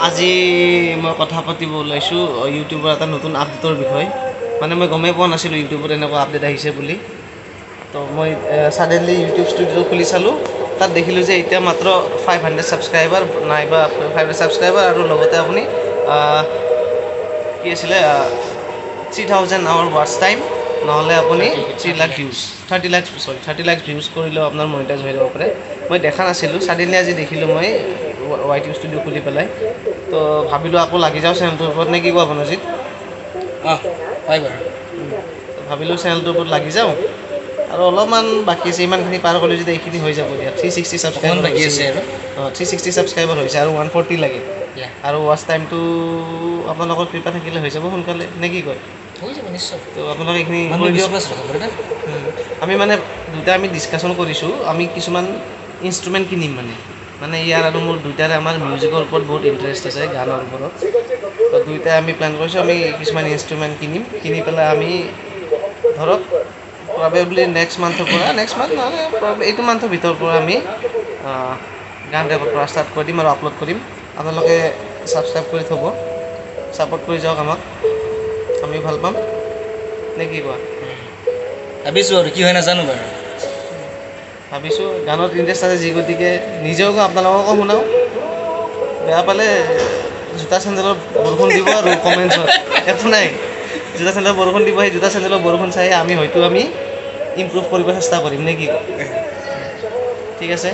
আজি মই কথা পাতিব ওলাইছোঁ ইউটিউবৰ এটা নতুন আপডেটৰ বিষয়ে। মানে মই গমেই পোৱা নাছিলোঁ ইউটিউবত এনেকুৱা আপডেট আহিছে বুলি। তো মই ছাডেনলি ইউটিউব ষ্টুডিঅ' খুলি চালোঁ, তাত দেখিলোঁ যে এতিয়া মাত্ৰ 500 ছাবস্ক্ৰাইবাৰ নাইবা 500 ছাবস্ক্ৰাইবাৰ আৰু লগতে আপুনি কি আছিলে 3000 আৱাৰ ৱাটচ টাইম, নহ'লে আপুনি 3 lakh views, 30 lakh, sorry, 30 lakh views কৰিলেও আপোনাৰ মনিটাইজ হৈ যাব পাৰে। মই দেখা নাছিলোঁ, ছাডেনলি আজি দেখিলোঁ মই ৱাই টি ষ্টুডিঅ' খুলি পেলাই। তো ভাবিলোঁ আকৌ লাগি যাওঁ চেনেলটোৰ ওপৰত, নে কি কোৱা বনজিত? অঁ, হয় বাৰু। ভাবিলোঁ চেনেলটোৰ ওপৰত লাগি যাওঁ আৰু অলপমান বাকী আছে, ইমানখিনি পাৰ কৰিলোঁ যেতিয়া এইখিনি হৈ যাব দিয়া। 360 অকণমান ছাবস্ক্ৰাইবাৰ বাকী আছে আৰু। অঁ, 360 ছাবস্ক্ৰাইবাৰ হৈছে আৰু 140 লাগে। আৰু ৱাচ টাইমটো আপোনালোকৰ কৃপা থাকিলে হৈ যাব সোনকালে, নে কি কয়? হৈ যাব নিশ্চয়। তো আপোনালোকে এইখিনি মানুহ কৰি দিয়ক। বিশ্বাস ৰাখক বাৰু না। আমি মানে দুটা আমি ডিছকাশ্যন কৰিছোঁ, আমি কিছুমান ইনষ্ট্ৰুমেণ্ট কিনিম। মানে মানে ইয়াৰ আৰু মোৰ দুইটাৰে আমাৰ মিউজিকৰ ওপৰত বহুত ইণ্টাৰেষ্ট আছে, গানৰ ওপৰত। তো দুইটাই আমি প্লেন কৰিছোঁ, আমি কিছুমান ইনষ্ট্ৰুমেণ্ট কিনিম, কিনি পেলাই আমি ধৰক প্ৰবেবলি নেক্সট মান্থৰ পৰা, নেক্সট মান্থ নহয়, প্ৰবেবলি এইটো মান্থৰ ভিতৰৰ পৰা আমি গান ৰেকৰ্ড কৰা ষ্টাৰ্ট কৰি দিম আৰু আপলোড কৰিম। আপোনালোকে ছাবস্ক্ৰাইব কৰি থ'ব, ছাপোৰ্ট কৰি যাওক আমাক, আমিও ভাল পাম, নে কি কোৱা? ভাবিছোঁ আৰু কি হয় নাজানো বাৰু। ভাবিছোঁ গানত ইণ্টাৰেষ্ট আছে যি গতিকে নিজেও আপোনালোককো শুনাওঁ। বেয়া পালে জোতা চেণ্ডেলৰ বৰষুণ দিব আৰু কমেণ্টছত, একো নাই, জোতা চেণ্ডেলৰ বৰষুণ দিব। সেই জোতা চেণ্ডেলৰ বৰষুণ চাই আমি হয়তো আমি ইম্প্ৰুভ কৰিব চেষ্টা কৰিম, নে কি কয়? ঠিক আছে।